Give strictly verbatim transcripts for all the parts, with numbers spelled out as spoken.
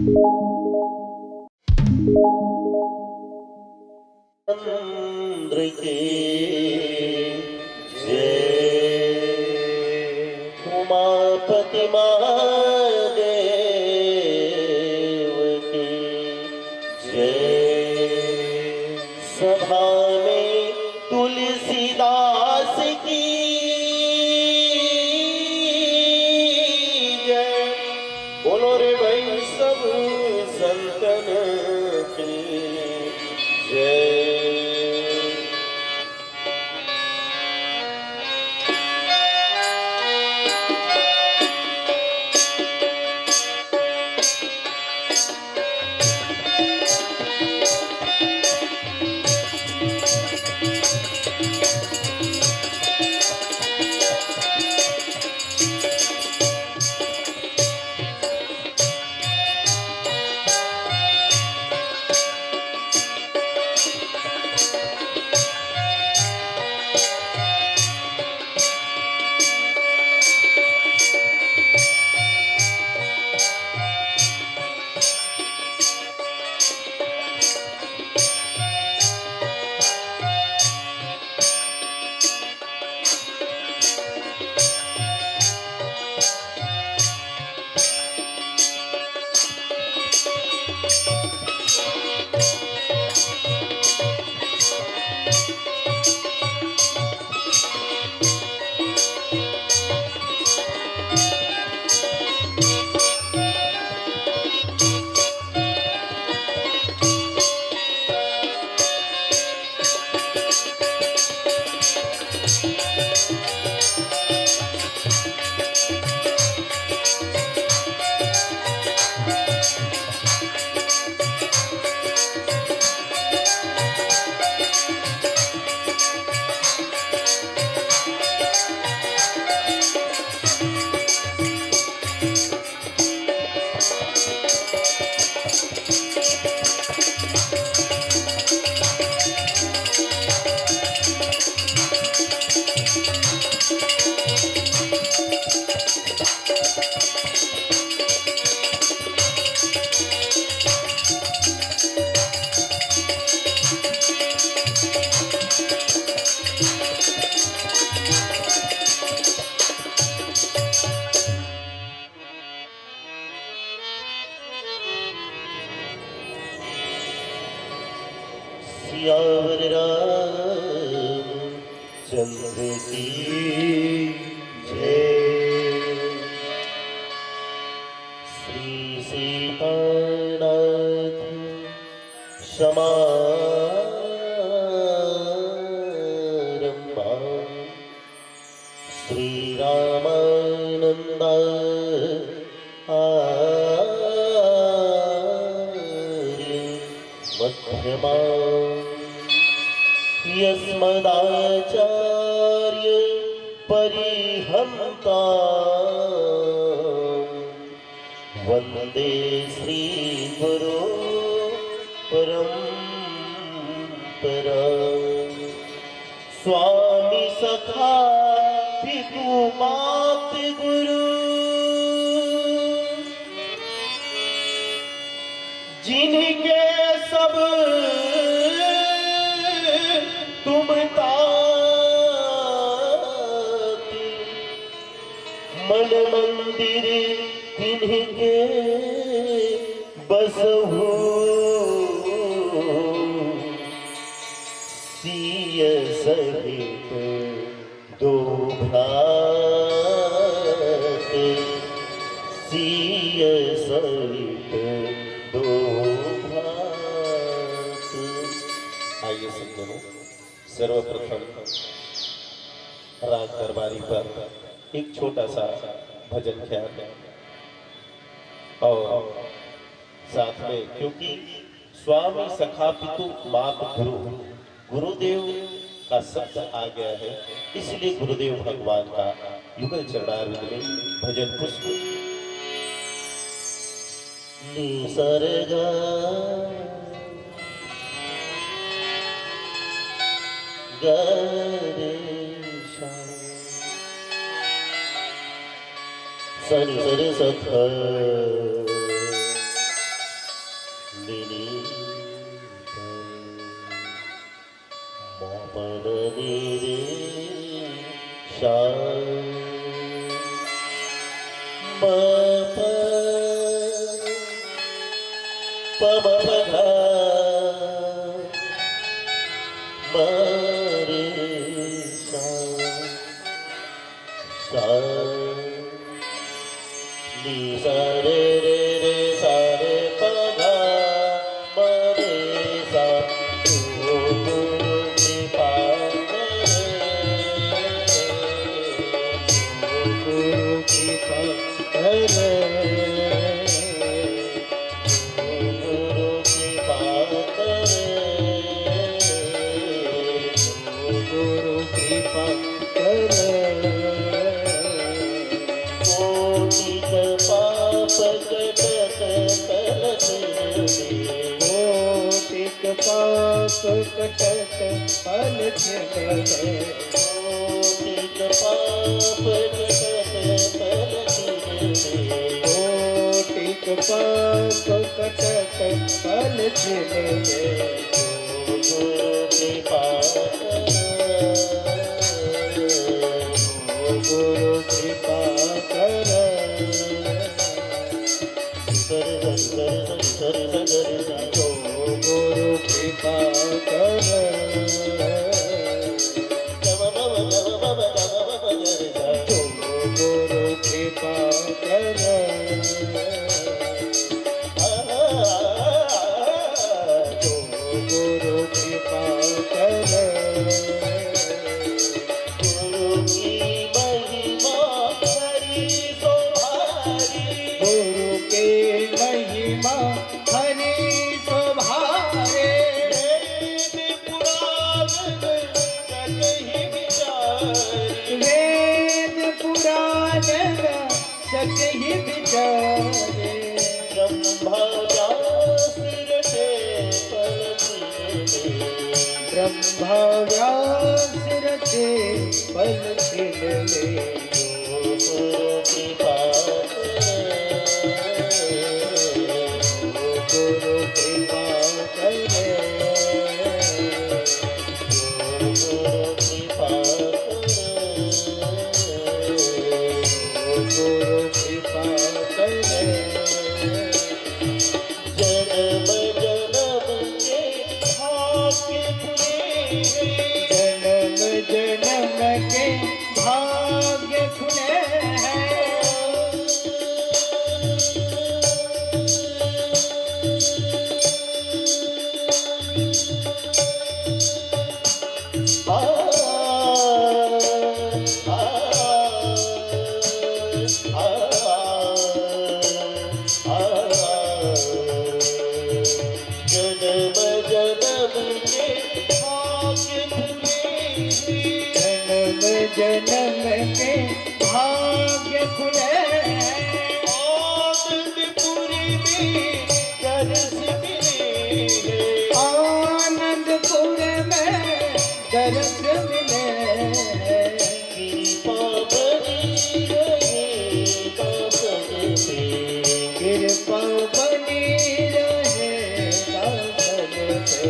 चंद्र की जय, उमापति महादेव की जय। सभा में तुलसीदास की जय। बोलो रे भाई सब संतन की जय। सियावर रामचंद्र की जय। श्री सीतानाथ समारंभा। श्री रामानंद आर्य मध्यमा। यस्मदाचार्य परिहंता। वंदे श्री गुरु परंपरा। स्वामी सखा पितु मात गुरु, जिनके सब तुम तात, मन मंदिर तिन्हके बसहु। सीय सहित दो भ्रात, सीय सहित दो भ्रात। आइए सज्जनों, सर्वप्रथम राग दरबारी पर एक छोटा सा भजन ख्याल और साथ में, क्योंकि स्वामी सखा पितु मात गुरु, गुरुदेव का शब्द आ गया है, इसलिए गुरुदेव भगवान का युगल चरणारविंद में भजन पुष्प। निसर्ग गरे सा। सनि सरे सथ। सा, म प, प म प ध, म रे सा, सा, नि सा रे रे रे सा रे प ध म रे सा। गुरु कृपा करे, गुरु कृपा करे, गुरु कृपा करे, गुरु कृपा करे। कोटि के पाप कटत फल छिन दे। कोटि के पाप कटत फल छिन दे। कोटि के पाप कटत फल छिन दे। कोटि के पाप कटत फल छिन दे। गुरु कृपा कर, गुरु कृपा कर। Sir sir sir sir sir sir sir sir. गुरु कृपा कर। गुरु कृपा कर। गुरु कृपा कर। गुरु की महिमा हरि सो भारी। गुरु की महिमा हरि सो भारी। वेद पुराण सकहि विचारी। वेद पुराण सकहि विचारी। ब्रह्मा व्यास रचे फल छिन दे। ब्रह्मा व्यास रचे फल छिन दे। गुरु कृपा करे, गुरु कृपा करे। गुरु कृपा करे। गुरु कृपा करे। जन्म जन्म के भाग्य खुले हैं। जन्म जन्म के भाग्य खुले हैं। जन्म जन्म के भाग्य खुले हैं। जन्म जन्म के भाग्य खुले हैं। आनंदपुरी में दर्श मिले हैं। आनंदपुर में दर्श मिले हैं। कृपा बनी रहे दासन पे। कृपा बनी रहे दासन पे।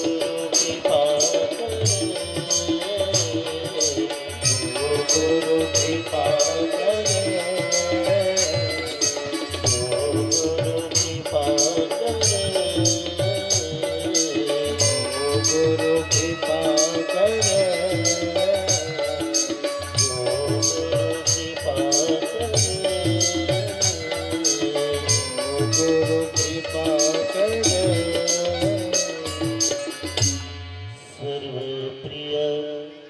गुरु कृपा करे। गुरु कृपा करे। गुरु कृपा करे। गुरु कृपा करे। गुरु कृपा करे। गुरु कृपा करे। सर्वप्रिय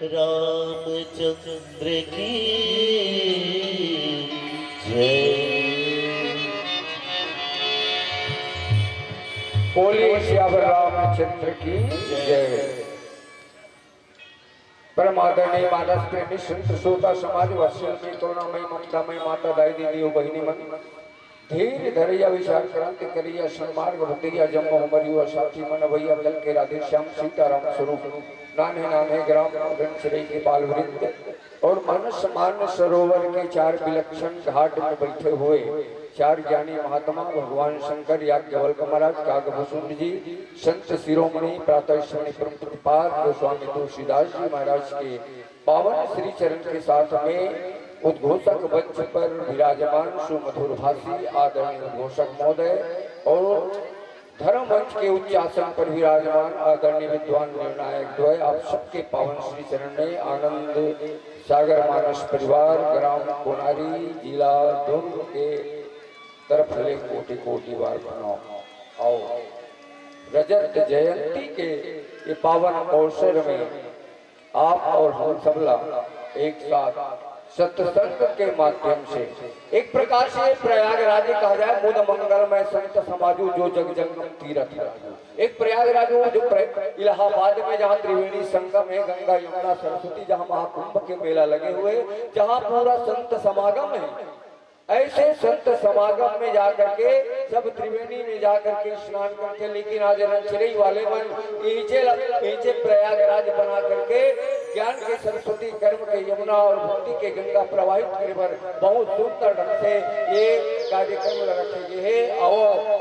रामचंद्र की जय। बोलिए सियावर रामचंद्र की जय। परम आदरणीय मानस प्रेमी संत श्रोता समाज, वात्सल्य में करुणामयी ममतामयी माता दाई दीदी अउ बहिनी मन, धीर धरैया विचार क्रांति करैया सन्मार्ग बतैया जम्मो हमर युवा साथी मन, अवैया कल के राधे श्याम सीताराम स्वरूप नान्हे नान्हे ग्राम रंगसरई के बाल वृंद और मानस मानस सरोवर के चार विलक्षण घाट में बैठे हुए चार ज्ञानी महात्मा भगवान शंकर, याज्ञवल्क्य महाराज, काकभूषुंड जी, संत शिरोमणि प्रातः श्रेणी परम पूज्यपाद गोस्वामी तुलसीदास जी महाराज के पावन श्री चरण के साथ में उद्घोषक मंच पर विराजमान सुमधुर भाषी आदरणीय उद्घोषक महोदय और धर्म मंच के उच्च आसन पर विराजमान आदरणीय विद्वान निर्णायक द्वय, आप सबके पावन श्री चरण में आनंद सागर मानस परिवार, ग्राम कोनारी, जिला दुर्ग के तरफ ले कोटि कोटि बार प्रणाम। और रजत जयंती के ये पावन अवसर में आप और हम सबला एक साथ सत्संग के माध्यम से एक प्रकार से प्रयागराज कहा जाए, मुद मंगलमय संत समाजू जो जग जंगम तीरथ राजू। एक प्रयागराज हो जो प्र-, इलाहाबाद में जहाँ त्रिवेणी संगम है, गंगा यमुना सरस्वती, जहाँ महाकुंभ के मेला लगे हुए, जहाँ पूरा संत समागम है, ऐसे संत समागम में जाकर के सब त्रिवेणी में जाकर के स्नान करते, लेकिन आज रंचरई वाले मन इहिचे ल-, इहिचे प्रयागराज बना करके ज्ञान के सरस्वती, कर्म के यमुना और भक्ति के गंगा प्रवाहित करे बर बहुत सुंदर ढंग से ये कार्यक्रम ल रखे गे हे। आओ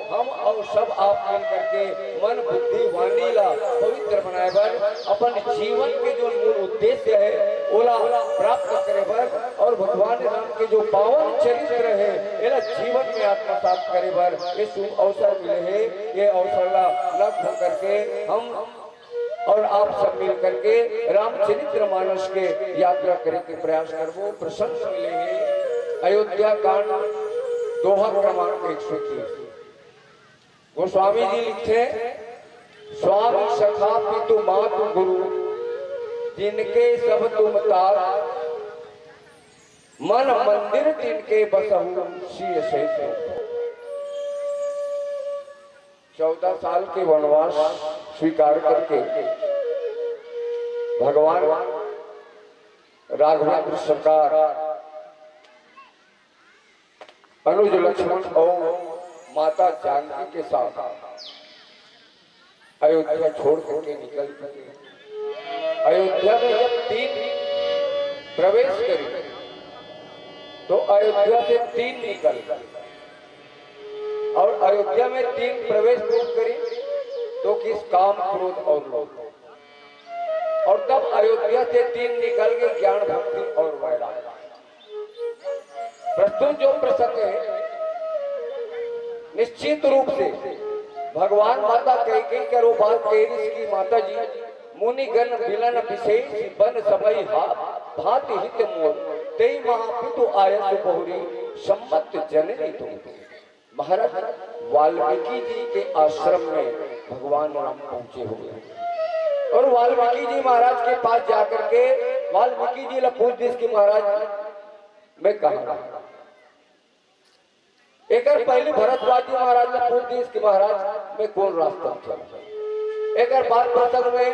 हम और सब आप मिल करके मन बुद्धि वाणी ला पवित्र बनाए बर, अपन जीवन के जो मूल उद्देश्य है ओला प्राप्त करे बर और भगवान राम के जो पावन चरित्र है एला जीवन में आत्मसात करे बर ये शुभ अवसर मिले हे। ये अवसर ला लक्ष्य करके हम और आप सब मिल करके रामचरित्र मानस के यात्रा करे के प्रयास करबो। प्रसंग मिले हे अयोध्या कांड, दोहा क्रमांक एक सौ इक्कीस। गोस्वामी जी लिखथे, स्वामी सखा पितु मातु गुरु, जिनके सब तुम तार, मन मंदिर तिनके बसहु सीय सहित। चौदह साल के वनवास स्वीकार करके भगवान राघवेंद्र सरकार अनुज लक्ष्मण और माता जानकी के साथ अयोध्या छोड़ करके निकल पड़े। अयोध्या में जब तीन प्रवेश करी तो अयोध्या से तीन निकल, और अयोध्या में तीन प्रवेश करी तो किस काम, क्रोध और लोभ। और तब अयोध्या से तीन निकल के ज्ञान, भक्ति और वैराग्य। प्रस्तुत जो प्रसंग है, निश्चित रूप से भगवान माता कैकेयी करो बात कैरिस की माता जी, मुनि गण मिलन विशेष बन सबई हा, भांति हित मोर, तेई महापितु आयसु बहुरी, सम्मत जननी तुम। महाराज, वाल्मीकि जी के आश्रम में भगवान राम पहुंचे हुए हैं। और वाल्मीकि जी महाराज के पास जाकर के वाल्मीकि जी ला पूछ दिस कि महाराज, मैं कहाँ रहूं? एकर पहले भरद्वाज जी महाराज ला पूछ दिस कि महाराज, मैं कौन रास्ता चला? एकर बाद प्रसंग में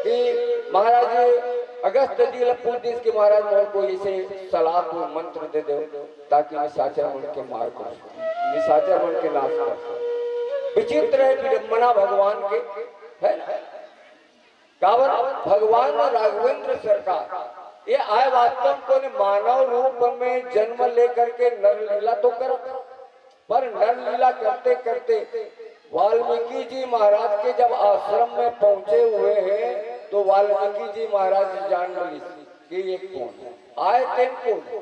कि महाराज अगस्त जी ला पूछ दिस कि महाराज, मोर को ऐसे सलाह, को मंत्र दे दो, ताकि निशाचर मन के मार कर, निशाचर मन के नाश कर। विचित्र है विडंबना भगवान के, है ना? काबर भगवान राघवेंद्र सरकार ये आय वास्तव को ने मानव रूप में जन्म लेकर के नर लीला तो कर, पर नर लीला करते करते वाल्मीकि जी महाराज के जब आश्रम में पहुंचे हुए हैं तो वाल्मीकि जी महाराज जान ली कि ये कौन है, आय तेन कौन है।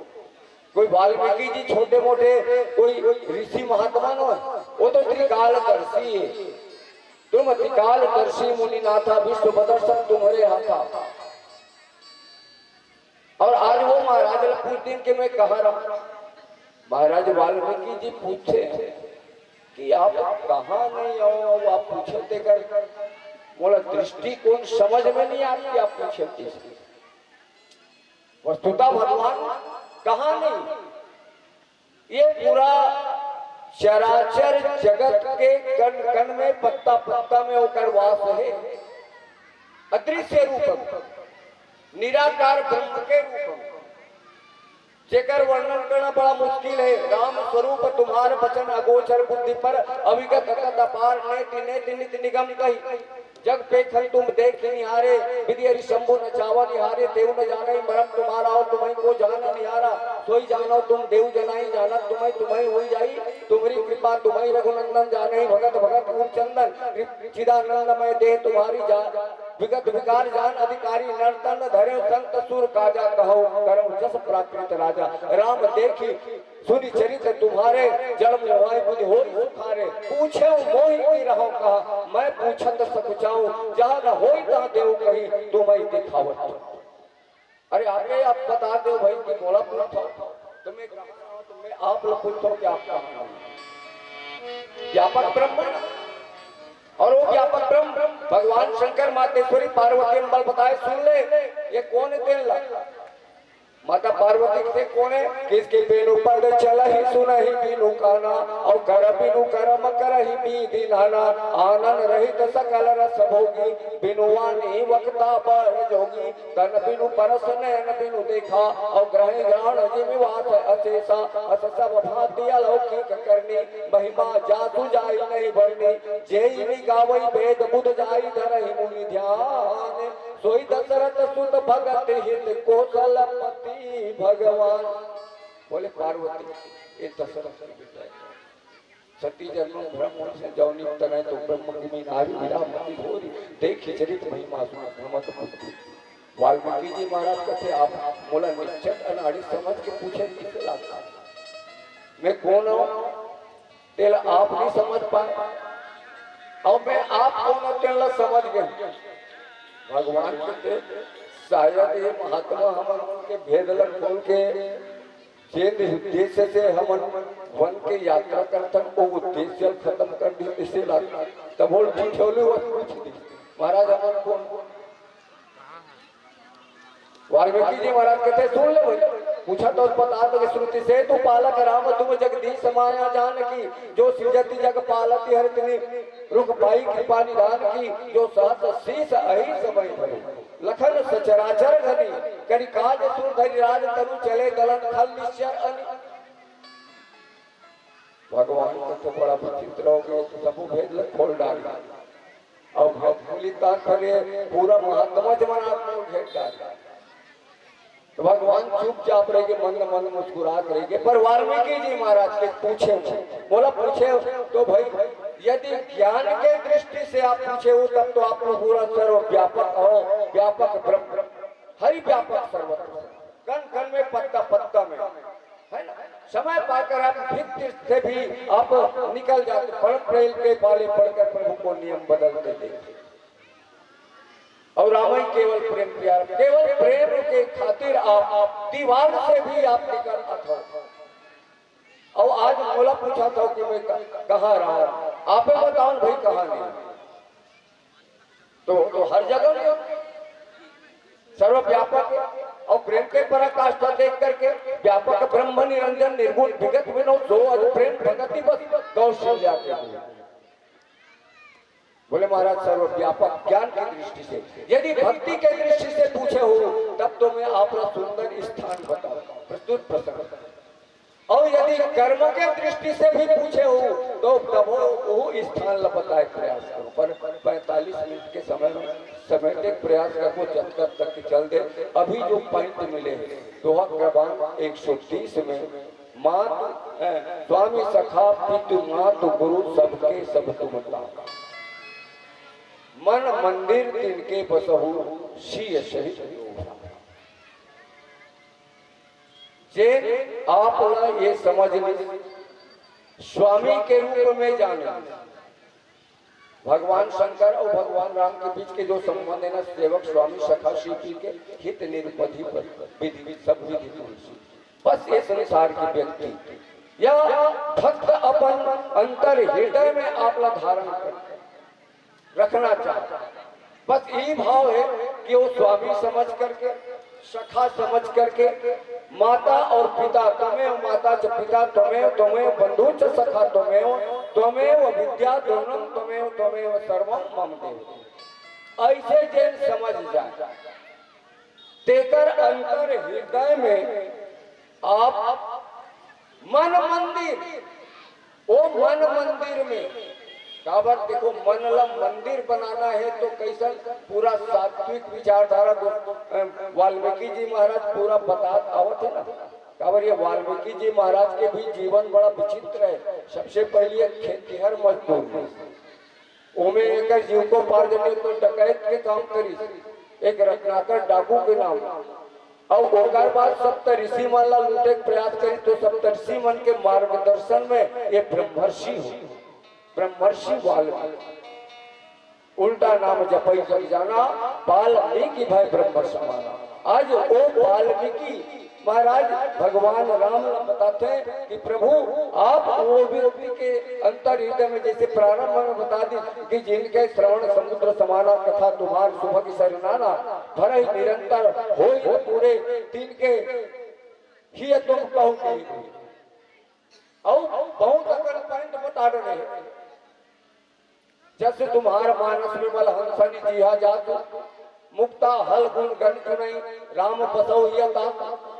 कोई वाल्मीकि जी छोटे मोटे कोई ऋषि महात्मा नो है, वो तो त्रिकालदर्शी है। तुम त्रिकालदर्शी मुनिनाथा, विश्व बदर्शन तुम्हारे हाथा। और आज वो महाराज ला पूछ दिन कि मैं कहाँ रहूं। महाराज वाल्मीकि जी पूछे कि आप कहाँ नहीं हो, आप पूछे तेकर, मोला दृष्टिकोण समझ में नहीं आती, आप पूछे किस। वस्तुतः भगवान कहाँ नहीं, ये पूरा चराचर जगत के कण कण में, पत्ता पत्ता में ओकर वास है। अदृश्य रूपम, निराकार ब्रह्म के रूपम। जेकर वर्णन करना बड़ा मुश्किल है। राम स्वरूप तुम्हार बचन अगोचर, बुद्धि पर अविगत अकथ अपार। नेति नेति नित निगम कही, जग पेखन तुम देखि निहारे। विधि हरि शंभु न चावा निहारे, तेहु न जाने मरम तुम्हारा। और तुम्हें को जान निहारा, सोई जानो तुम देव जनाई। जानत तुम्हें तुम्हें होई जाई, तुम्हरी कृपा तुम्हें रघुनंदन। जाने भगत भगत उर चंदन, कृप चिदानंदमय देह तुम्हारी। जा विगत विकार जान अधिकारी, नर तन धरे संत सुर काजा। कहो करम जस प्राकृत राजा। राम देखी सुनि चरित तुम्हारे, जड़ मोहाय बुधि होई सुखारे। पूछे मोहि की रहो कहा, मैं पूछत सकुचाऊं। जहाँ न होई तहाँ देव कही, तुम्हें दिखावत। अरे आगे आप बता दो भाई कि मोला पूछो, तुम्हें कहाँ रहो, तुम्हें आप लोग पूछो कि आप कहाँ रहो। व्यापक ब्रह्म, और वो व्यापक ब्रह्म भगवान शंकर, मातेश्वरी, पार्वती अम्बल बताए, सुन ले, ये कौन है तेन ला? माता पार्वती से कोने, किसके बिनु पद चलहि सुनहि बिनु काना, और कर बिनु करम करहि बीधि नाना। आनन रहित सकल रस भोगी, बिनु वाणी वक्ता बड़ जोगी। तन बिनु परस नयन बिनु देखा, और ग्रहण ग्रहण जिम वास अशेषा। अस सब भांति अलौकिक करनी, महिमा जासु जाई नहीं बरनी। जेहि नि गावई वेद बुध जाई धरहि मुनि ध्यान। सोई दशरथ सुत भगत हित कोसलपति भगवान। बोले पार्वती, ये दशरथ के बेटा है। सती जन्म ब्रह्म से जौनी तनय तो ब्रह्म की नारी विरामती होरी। देखि चरित महिमा सुन भ्रमत बुद्धि। वाल्मीकि जी महाराज कहते, आप मोला निश्चट अनाड़ी समझ के पूछे किसे लागता? मैं कौन हूँ? तेला आप नहीं समझ पाए, और मैं आप कौन हूँ, तेला समझ गए। भगवान कहते, शायद ये महात्मा हमन के भेद ला खोल के जेन उद्देश्य से हमन वन के यात्रा करथन, वो उद्देश्य खत्म कर दी, इसे लागता। तब बोल, ठीक होले, वो पूछ दी, महाराज, हमन कौन? वाल्मीकि जी महाराज कहते, सुन ले भाई, पूछा तो बता दो। श्रुति सेतु पालक राम तुम, जगदीश माया जानकी। जो सृजति जग पालति हरति, निरुख पाई कृपा निधान की। जो सहस शीस अहिस समय धरे, लखन सचराचर घनी। करि काज सुर धरि राज तनु, चले दलन थल निश्चर अनी। भगवान का तो बड़ा विचित्र हो गया, सबो भेद ला खोल डाली। अब हम बोली ता करे पूरा महात्मा जमाना आप लोग भेद डाली। तो भगवान चुपचाप रह के मंद मंद मुस्कुरात रह के, पर वाल्मीकि जी महाराज के पूछे, बोला पूछे तो भाई, यदि ज्ञान के दृष्टि से आप पूछे हो तब तो आप लोग पूरा सर्वव्यापक हो, व्यापक ब्रह्म, हरि व्यापक सर्वत्र, कण कण में, पत्ता पत्ता में, है ना? समय पाकर आप भित्ति से भी आप निकल जाते, पढ़ प्रेम के पाले पढ़कर प्रभु को नियम बदलते देखे। और रामायण केवल प्रेम प्यार, केवल प्रेम के खातिर आप, आप दीवार से भी आप निकल आता। और आज मोला पूछा था कि मैं क-, कहाँ रहा, आप बताओ भाई कहाँ नहीं। तो, तो हर जगह में सर्वव्यापक है। और प्रेम के पराकाष्ठा देख करके व्यापक ब्रह्म निरंजन निर्गुण विगत विनोद जो अज प्रेम भगति बस कौशल्या के लिए। बोले महाराज, सर्वव्यापक ज्ञान की दृष्टि से, यदि भक्ति के दृष्टि से पूछे हो तब तो मैं आप ला सुंदर स्थान बताऊं, प्रस्तुत प्रसंग। और यदि कर्म के दृष्टि से भी पूछे हो तो तब वो स्थान ला बताए प्रयास करो। पर पैंतालीस मिनट के समय में समेटे प्रयास करो, जब तक तक चल दे। अभी जो पॉइंट मिले हैं, दोहा क्रमांक एक सौ तीस में, मात, ए, स्वामी सखा पितु मातु गुरु सबके सब तुम ताप। मन मंदिर तिनके बसहु सीय सहित लोभ। जे आप ला ये समझ ले, स्वामी के रूप में जाने। भगवान शंकर और भगवान राम के बीच के जो संबंध है ना, सेवक स्वामी सखा सीपी के हित निरुपधि पर विधि, सब विधि तुलसी। बस ये संसार की व्यक्ति या भक्त अपन अंतर हृदय में आप ला धारण कर रखना चाहता। बस यही भाव है कि वो स्वामी समझ करके, सखा समझ करके, माता और पिता, त्वमेव माता च पिता, त्वमेव, त्वमेव बंधु च सखा, त्वमेव, त्वमेव विद्या द्रोणम, त्वमेव, त्वमेव सर्वम मम देव। ऐसे जन समझ जाए, तेकर अंतर हृदय में आप मन मंदिर, ओ मन मंदिर में, काबर देखो, मन ला मंदिर बनाना हे तो कैसन? पूरा सात्विक विचारधारा गो-, अ, वाल्मीकि जी महाराज पूरा बतात आवत हे ना। काबर ये वाल्मीकि जी महाराज के भी जीवन बड़ा विचित्र हे। सबसे पहले एक खेतिहर मजदूर हे, ओमे एकर जीविकोपार्जन में तो डकैत के काम करिस, एक रत्नाकर डाकू के नाम। अउ ओकर बाद सप्त ऋषि मन ला लूटे के प्रयास करिस, तो सप्त ऋषि मन के मार्गदर्शन में ये ब्रह्मर्षि हो, ब्रह्मर्षि वाल्मीकि। उल्टा नाम जपई जग जाना, वाल्मीकि भए ब्रह्म समाना। आज ओ वाल्मीकि महाराज भगवान राम ला बताथे कि प्रभु, आप वो व्यक्ति के अंतर हृदय में, जैसे प्रारंभ में बता दी कि जिनके श्रवण समुद्र समाना, कथा तुम्हार सुभग सर नाना, भरहि निरंतर होई न पूरे, तिनके हिय तुम कहु कही। अउ बहुत अकन point बता डरे हे। जस तुम्हार मानस विमल हंसनि जिहा जात, मुक्ता हल गुण गण चुनई, राम बसौ हिय तात।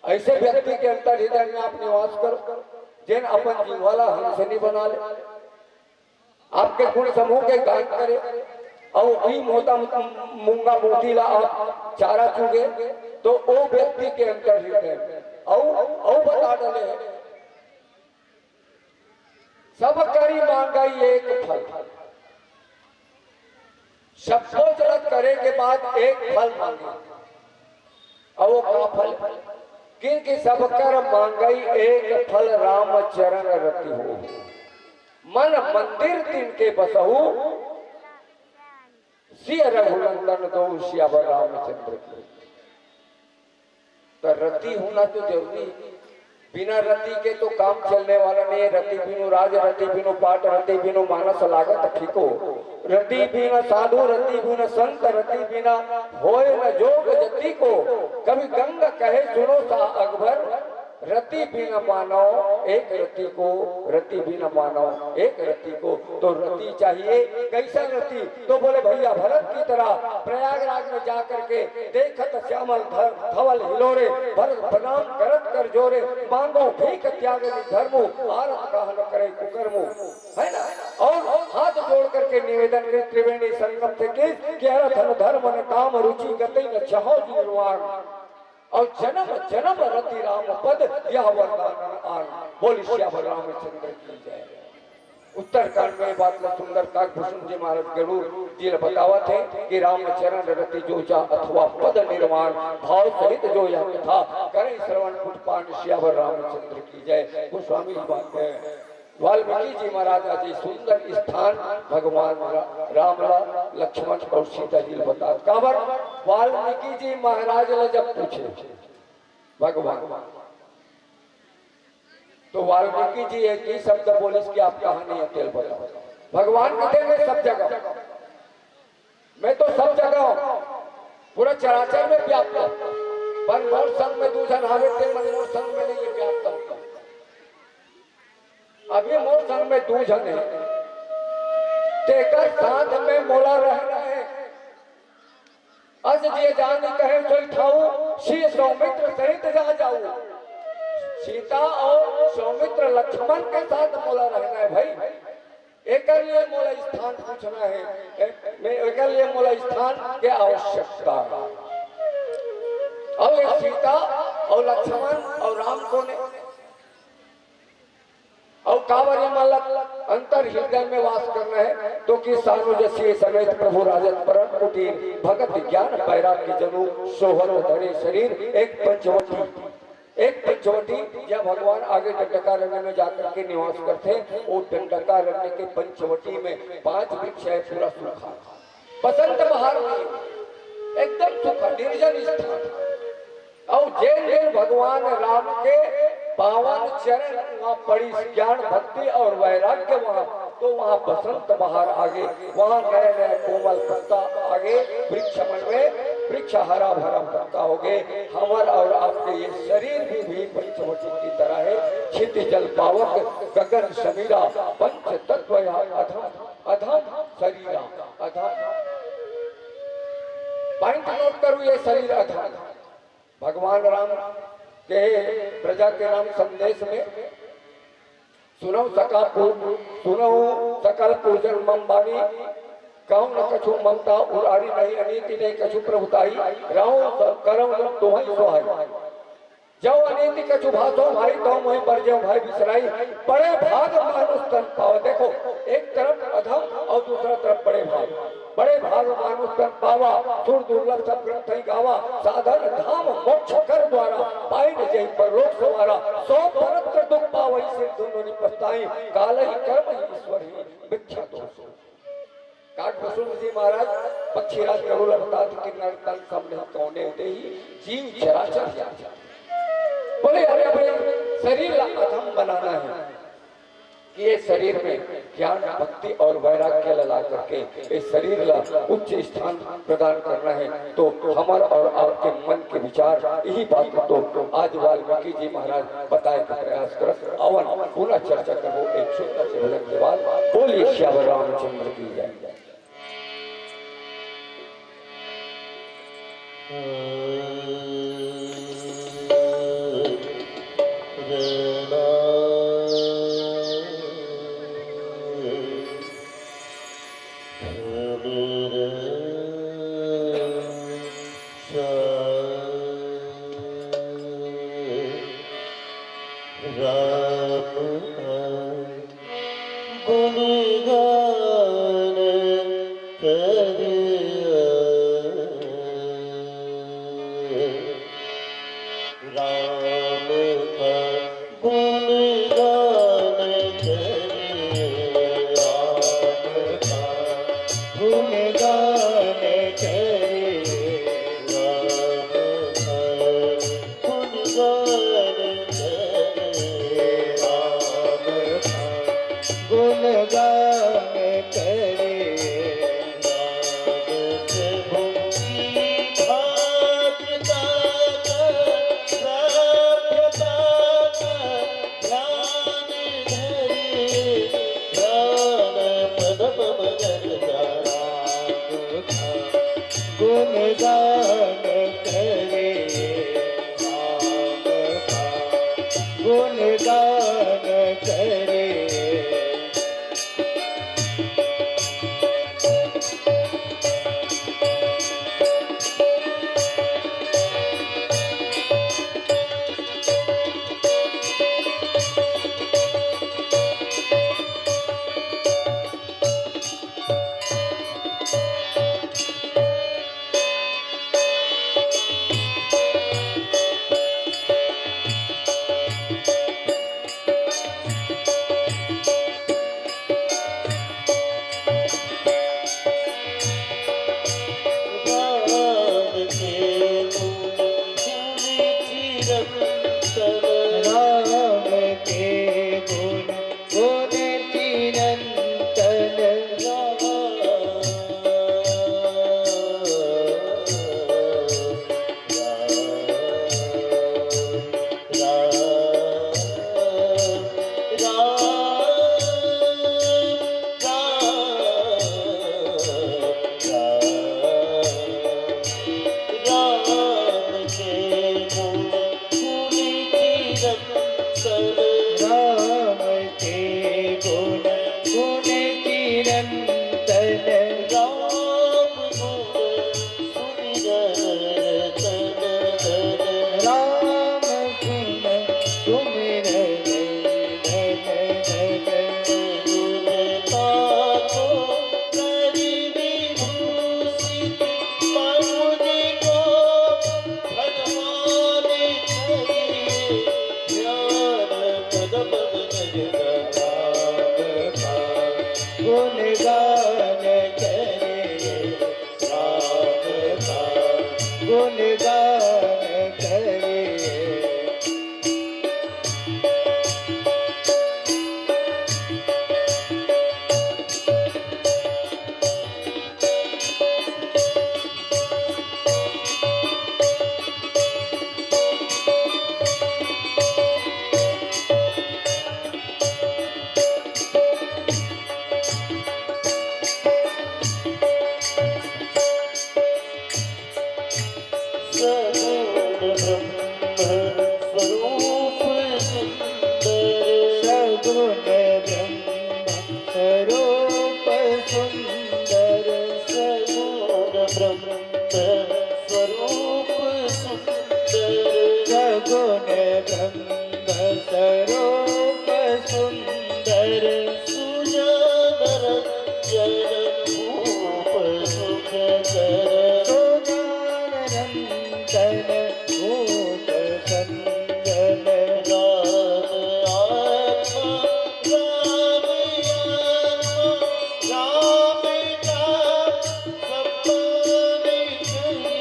ऐसे व्यक्ति के अंतर हृदय में आप निवास करो, जेन अपन जीवा ला हंसनी बना ले, आपके गुण समूह के गान करे, अउ ई मोता मूंगा मोती ला आप चारा चुगे, तो ओ व्यक्ति के अंतर हृदय में। अउ, अउ बता डले हे, सब करी मांगई एक फल। सब कुछ करे के बाद एक फल मांगे। अउ वो का फल? क्योंकि सब कर मांगई एक फल, राम चरण रति हो। मन मंदिर तिनके बसहु, सिय रघुनंदन दो सियावर रामचंद्र की। तो रति होना तो जरूरी है। बिना रति के तो काम चलने वाला नहीं है। रति बिनु राज, रति बिनु पाट, रति बिनु मानस लागत फीको। रति बिना साधु, रति बिना संत, रति बिना होय न जोग जति को। कवि गंग कहे सुनो सा अकबर, रति बिन मानव एक रति को, रति बिन मानव एक रति को। तो रति चाहिए, कैसा रति? तो बोले, भैया, भरत की तरह प्रयागराज में जा करके देखत श्यामल धर-, धवल हिलोरे, भरत प्रणाम करत कर जोरे, मांगो भीख त्याग निज धर्मो, आरत कहन करे कुकर्मो, है ना? और हाथ जोड़ करके निवेदन करे त्रिवेणी संगम से कि, कि अरथ न धर्म न काम रुचि गति न छहो जीवन। और जन्म जन्म रति राम पद, यह वरदान आन। बोल सियावर रामचंद्र की जय। उत्तरकांड में ये बात ला सुंदर काकभूषण जी महाराज गरुड़ जी ला बतावत हे कि राम चरण रति जो जा अथवा पद निर्वाण, भाव सहित जो यह कथा करे श्रवण कुट पान। सियावर रामचंद्र की जय। गोस्वामी जी बात है। वाल्मीकि जी महाराज आज ये सुंदर स्थान भगवान रा-, राम ला, लक्ष्मण और सीता जी ला बता। काबर? वाल्मीकि जी महाराज ला जब पूछे भगवान, तो वाल्मीकि जी एक ही शब्द बोलिस कि आप कहाँ नहीं अकेल बताओ। भगवान कहते, मैं सब जगह हूँ, मैं तो सब जगह हूँ, पूरा चराचर में व्याप्त हूँ, पर मोर संग में दू झन हावे, ते मन मोर संग में नहीं है, व्याप्त हूँ। अभी मोर संग में दू झन हे, तेकर साथ में मोला रहना हे। अस जिय जानि कहें सोई ठाऊ, सिय सौमित्र सहित जहाँ जाऊ। सीता और सौमित्र लक्ष्मण के साथ मोला रहना हे भाई। एकर लिए मोला स्थान पूछना हे, ए-, मैं एकर लिए मोला स्थान के आवश्यकता हे। और ये सीता और लक्ष्मण और राम कोन हे? अउ काबर ये मन ला अंतर हृदय में वास करना हे, तो कि सानुज सिय समेत प्रभु राजत परम कुटीर, भगत ज्ञान बैराग्य जनु सोहत धरे शरीर। एक पंचवटी, एक पंचवटी, जब भगवान आगे दंडकारण्य में जाकर के निवास करथे, वो दंडकारण्य के पंचवटी में पांच वृक्ष हे, पूरा सूखा। बसंत बहार नहीं, एकदम सूखा, निर्जन स्थान। अउ जेन दिन भगवान राम के पावन चरण वहाँ पड़िस, ज्ञान, भक्ति और वैराग्य वहाँ, तो वहाँ बसंत बहार आगे, वहाँ नया नया कोमल पत्ता आगे, वृक्ष मन में वृक्ष हरा भरा पत्ता हो गए। हमर और आपके ये शरीर भी, भी पंचवटी की तरह हे, क्षिति जल पावक गगन समीरा, पंच तत्व यह अधम, अधम शरीरा, अधम। Point note करूँ, ये शरीर अधम। भगवान राम के प्रजा के नाम संदेश में सुनहु सकल पुर-, सुनहु सकल पुरजन मम बानी, कहूँ न कछु ममता उरारी, नहीं अनीति नहीं कछु प्रभुताई, रहूँ स-, करहु न तोहई सोहाई। जब अनीति कछु भासो भाई, तब मोहि बरजेहु भाई बिसराई। बड़े भाग मानुष तन पावा। देखो, एक तरफ अधम और दूसरा तरफ बड़े भाग। बड़े भाग मानुष तन पावा, सुर दुर्लभ सब ग्रंथ ही गावा। साधन धाम मोक्ष कर द्वारा, पाई न जही परलोक संवारा। सौ परत्र दुख पावही, सिर धुन नहीं पछताई। काल ही कर्म ही ईश्वर ही, मिथ्या दोष। काकभुसुंड जी महाराज, पक्षीराज गरुड़ अवतार, किन्नर तन सब नहीं कौने देही, जीव चराचर जान। बोले, अरे भाई, शरीर ला अधम बनाना है कि ये शरीर में ज्ञान, भक्ति और वैराग्य ला ला करके इस शरीर ला उच्च स्थान प्रदान करना है, तो हमर और आपके मन के विचार यही बात तो आज वाल्मीकि जी महाराज बताए के प्रयास करत। आवन पुनः चर्चा करबो एक सुंदर से भजन के बाद। बोलिए सियावर रामचंद्र की जय। राम गुणगान करिए, राम का गुणगान करिए, राम का गुणगान करिए, राम का गुणगान करे राम का, गुणगान करे राम प्रभु की भाद्रता का, सभ्यता का ध्यान धरे ध्यान पद पवन राम का, गुणगान करे राम का, गुणगान करे। राम के गुण गुण चिरंतन। राम के गुण गुण चिरंतन। राम राम के गुण गुण चिरंतन। राम गुण सुमिरन तन तन। राम गुण सुमिरन तन तन। गुण ताको कर विभूषित पवन को भगवान करिए ध्यान पद पवन राम का। गुणगान करे राम का, गुणगान करे। सुंदर सगुण ब्रह्म स्वरूप सुंदर। सगुण ब्रह्म स्वरूप सुंदर। सुजान रंजन रूप सुखकर। सुजान रंजन रूप संजन। राम आत्मा, राम आत्मा, राम का सम्मान करिए,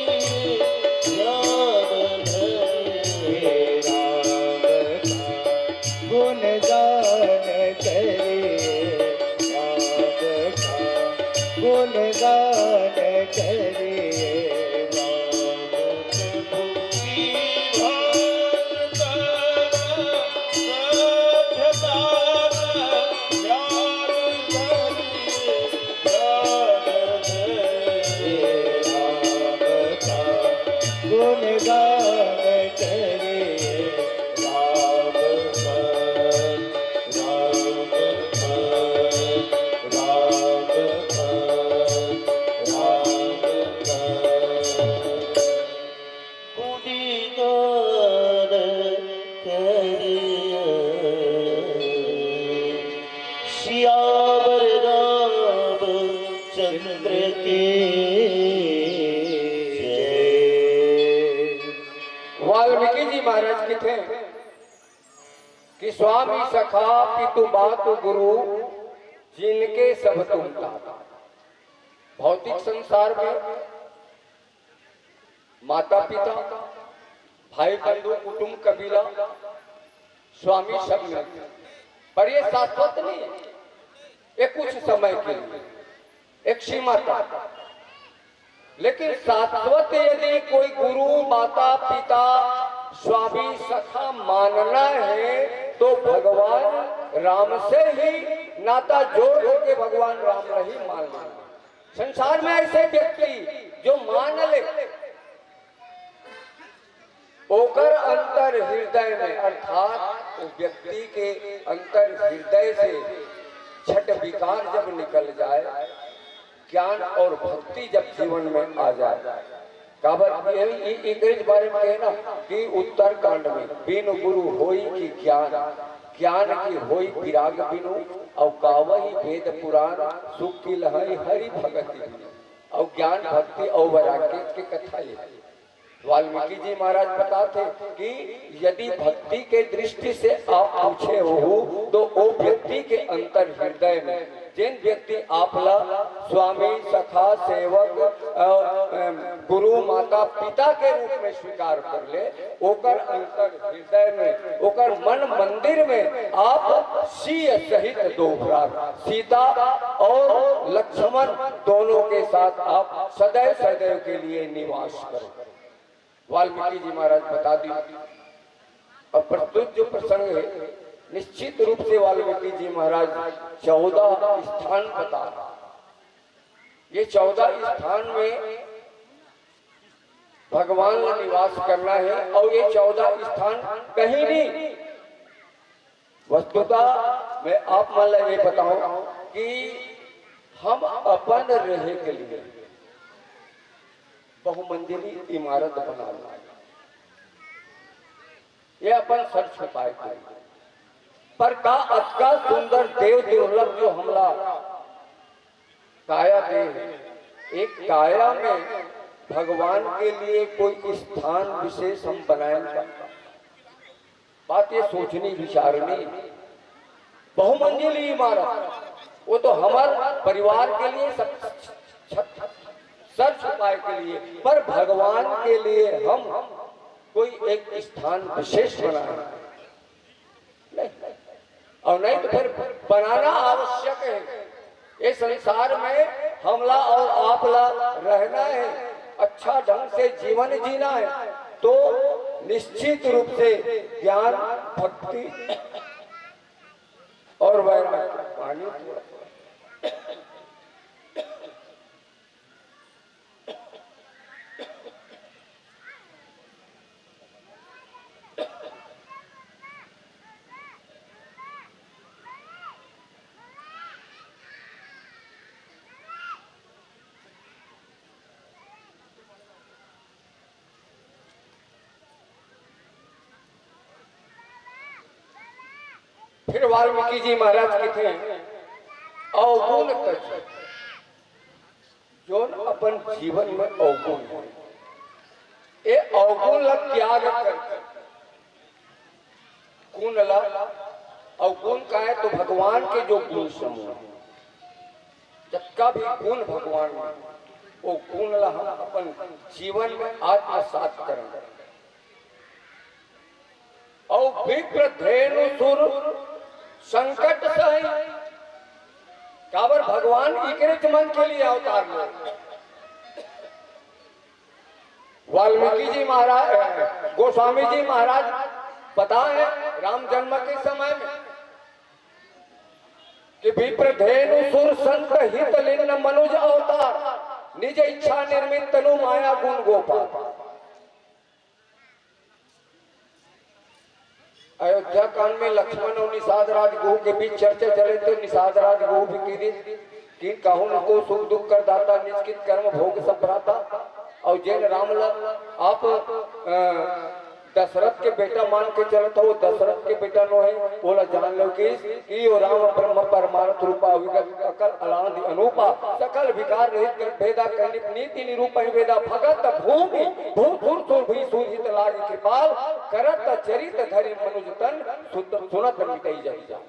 राम धरिए। राम का गुणगान करिए, राम का गुणगान करिए। राम प्रभु की भावना, सभ्यता का ज्ञान करिए, राम धरिए। राम का गुणगान करिए, राम का, राम का, राम का, राम का। गुणगान करिए। सियावर रामचंद्र की जय। वाल्मीकि जी महाराज कथे कि स्वामी सखा पितु मातु गुरु, जिनके सब तुम ताता। भौतिक संसार में माता पिता, भाई बंधु, कुटुंब कबीला, स्वामी सब मिलते हैं। पर ये शाश्वत नहीं है, ये कुछ समय के लिए, एक सीमा तक। लेकिन शाश्वत यदि कोई गुरु, माता पिता, स्वामी सखा मानना है तो भगवान राम से ही नाता जोड़ के भगवान राम नहीं मान लेना। संसार में ऐसे व्यक्ति जो मान ले, ओकर अंतर हृदय में, अर्थात वो व्यक्ति के अंतर हृदय से छठ विकार जब निकल जाए, ज्ञान और भक्ति जब जीवन में आ जाए। काबर ये, ये, एकरे बारे में कहे ना कि उत्तर कांड में बिन गुरु होई कि ज्ञान, ज्ञान की होई विराग बिनु, और गावही वेद पुराण, सुख की लहई हरि भगति बिनु। और ज्ञान भक्ति और वैराग्य के कथा ये है। वाल्मीकि जी महाराज बताते कि यदि भक्ति के दृष्टि से आप पूछे हो तो वो व्यक्ति के अंतर हृदय में, जिन व्यक्ति आपला स्वामी, सखा, सेवक, अ, अ, गुरु, माता पिता के रूप में स्वीकार कर ले, ओकर अंतर हृदय में, ओकर मन मंदिर में आप सीय सहित दो प्राण, सीता और लक्ष्मण दोनों के साथ आप सदैव सदैव के लिए निवास करें। वाल्मीकि जी महाराज बता दी। अब प्रस्तुत जो प्रसंग है, निश्चित रूप से वाल्मीकि जी महाराज चौदह स्थान बता रहे। ये चौदह स्थान में भगवान ला निवास करना है और ये चौदह स्थान कहीं नहीं। वस्तुतः मैं आप मन ला ये बताऊं कि हम अपन रहे के लिए बहुमंजिली इमारत बनाना, ये अपन सर छुपाए के लिए। पर का अतका सुंदर देव दुर्लभ जो हमला काया दे हे, एक काया में भगवान के लिए कोई स्थान विशेष हम बनाए का? बात ये सोचनी विचारनी। बहुमंजिली इमारत, वो तो हमार परिवार के लिए सब छत, सर छुपाए के लिए, पर भगवान के लिए हम कोई एक स्थान विशेष बनाए। नहीं, और नहीं तो फिर बनाना आवश्यक है। ये संसार में हमला और आपला रहना है, अच्छा ढंग से जीवन जीना है, तो निश्चित रूप से ज्ञान, भक्ति और वैराग्य, पानी थोड़ा थोड़ा। फिर वाल्मीकि जी महाराज कथे, "अवगुण तज, जोन अपन जीवन में अवगुण हे, ए अवगुण ला त्याग कर, गुण ला।" अवगुण का हे? तो भगवान के जो गुण समूह हे, जतका भी गुण भगवान में, वो गुण ला हम अपन जीवन में आत्मसात करन। अउ विप्र धेनु सुर संकट सही। काबर भगवान इकरेच मन के लिए अवतार ले। वाल्मीकि जी महाराज, गोस्वामी जी महाराज बताए हे राम जन्म के समय में कि विप्र धेनु सुर संत हित लिन्न मनुज अवतार, निज इच्छा निर्मित तनु माया गुण गोपाल। अयोध्या कांड में लक्ष्मण अउ निषाद राज गुह के बीच चर्चा चले, तो निषाद राज गुह भी कहि दिस कि कहूँ न को सुख दुख कर दाता, निजकित कर्म भोग सब भ्राता। अउ जेन राम ल आप, अ, दशरथ के बेटा मान के चलत हो, वो दशरथ के बेटा नो हे, ओला जान लो कि, कि यो राम ब्रह्म परमार्थ रूपा, अविगत अकल अलांद अनूपा, सकल विकार रहित भेदा, कनिप नीति निरूपहि वेदा, भगत भूमि भू सुर सुर भी सुरहित लाग कृपाल, करत चरित धरि मनुज तन, सुत-, सुनत मिटई जग जान।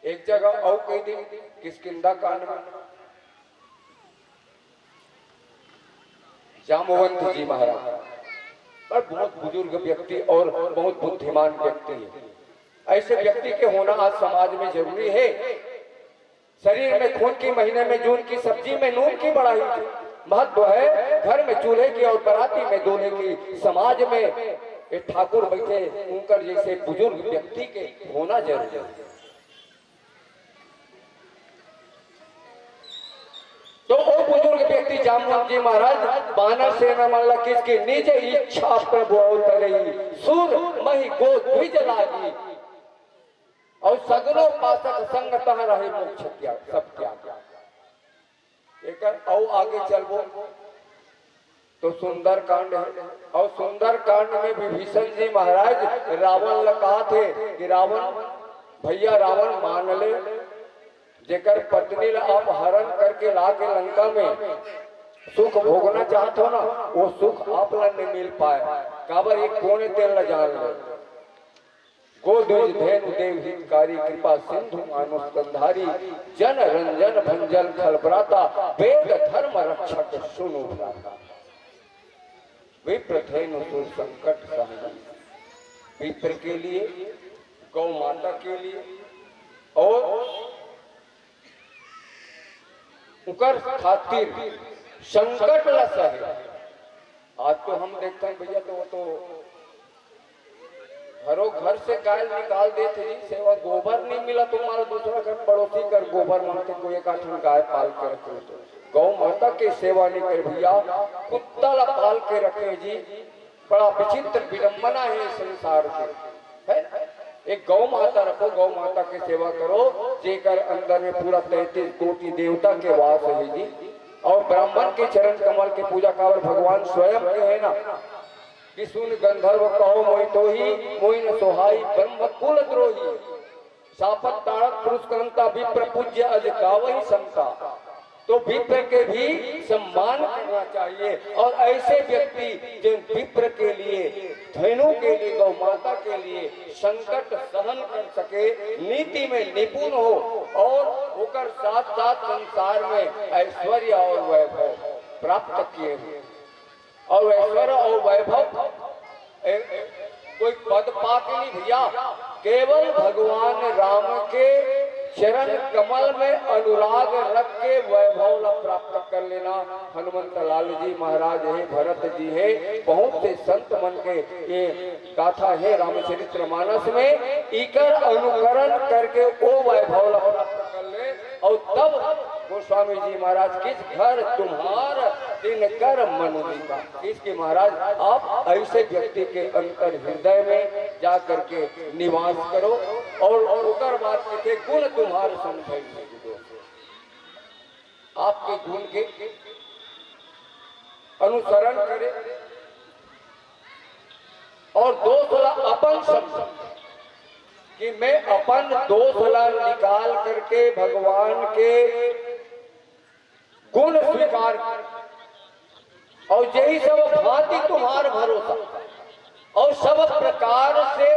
एक जगह अउ कहि दिस किष्किंधा कांड में, जामवंत जी महाराज, पर बहुत बुजुर्ग व्यक्ति और बहुत बुद्धिमान व्यक्ति हे। ऐसे व्यक्ति के होना आज समाज में जरूरी हे। शरीर में खून की, महीने में जून की, सब्जी में नून की बड़ा ही महत्व हे। घर में चूल्हे की और बराती में दूल्हे की, समाज में ये ठाकुर बैठे, उनकर जैसे बुजुर्ग व्यक्ति के होना जरूरी हे। तो वो बुजुर्ग व्यक्ति जामवंत जी महाराज बानर सेना मन ला किस के निज इच्छा प्रभु अवतरई, सुर महि गो द्विज लागी, अउ सगरो पासक संग तह रहे मोक्ष त्याग, सब त्याग। एकर अउ आगे चलबो तो सुंदरकांड हे, अउ सुंदरकांड में विभीषण जी महाराज रावण ला कहथे कि रावण, भैया रावण मान ले, जेकर पत्नी ला आप हरण करके ला के लंका में सुख भोगना चाहत हो ना, वो सुख आप ला नहीं मिल पाए। काबर? ये कोन ए तेन ला जान ले। गो द्विज धेनु देव हितकारी, कृपा सिंधु मानुष तन धारी, जन रंजन भंजन खल भ्राता, वेद धर्म रक्षक सुनु भ्राता। विप्र धेनु सुर संकट सहन, विप्र के लिए, गौ माता के लिए, और उकर खातिर संकट ला सहे। आज तो हम देखथन भैया, तो वो तो घरो घर से गाय निकाल देथे जी, सेवा गोबर नहीं मिला तुम्हारा, दूसरा घर पड़ोसी कर गोबर मांगथे, कोई एक आठन गाय पाल के रखे हो तो गौ माता के सेवा नहीं करे भैया, कुत्ता ला पाल के रखे जी। बड़ा विचित्र विडंबना हे संसार के, है ना? एक गौ माता रखो, गौ माता के सेवा करो, जेकर अंदर में पूरा तैंतीस कोटि देवता के वास हे जी। और ब्राह्मण के चरण कमल के पूजा, काबर भगवान स्वयं कहे ना कि सुन गंधर्व कहो मोहि तोहि, मोहि न सोहाई ब्रह्म कुल द्रोही। सापत ताड़क पुरुष करंता, विप्र पूज्य अज कावहि संता। तो विप्र के भी सम्मान करना चाहिए। और ऐसे व्यक्ति जो विप्र के लिए, धेनु के लिए, गौ माता के लिए संकट सहन कर सके, नीति में निपुण हो और ओकर साथ साथ संसार में ऐश्वर्य और वैभव प्राप्त किए हो। और ऐश्वर्य और वैभव, ए, ए, कोई पद पाके नहीं भैया, केवल भगवान राम के चरण कमल में अनुराग रख के वैभव ला प्राप्त कर लेना। हनुमंत लाल जी महाराज हे, भरत जी हे, बहुत से संत मन के ये गाथा हे रामचरित्र मानस में, इकर अनुकरण करके वो वैभव ला प्राप्त कर ले। और तब गोस्वामी जी महाराज किस घर तुम्हार दिन कर मनुदिता, किस के महाराज आप ऐसे व्यक्ति के अंतर हृदय में जा करके निवास करो। और, और ओकर बाद के गुण तुम्हार समझे। आपके गुण के अनुसरण करे और दोष ला अपन समझे। कि मैं अपन दोष ला निकाल करके भगवान के गुण स्वीकार, और यही सब भांति तुम्हार भरोसा, और सब प्रकार से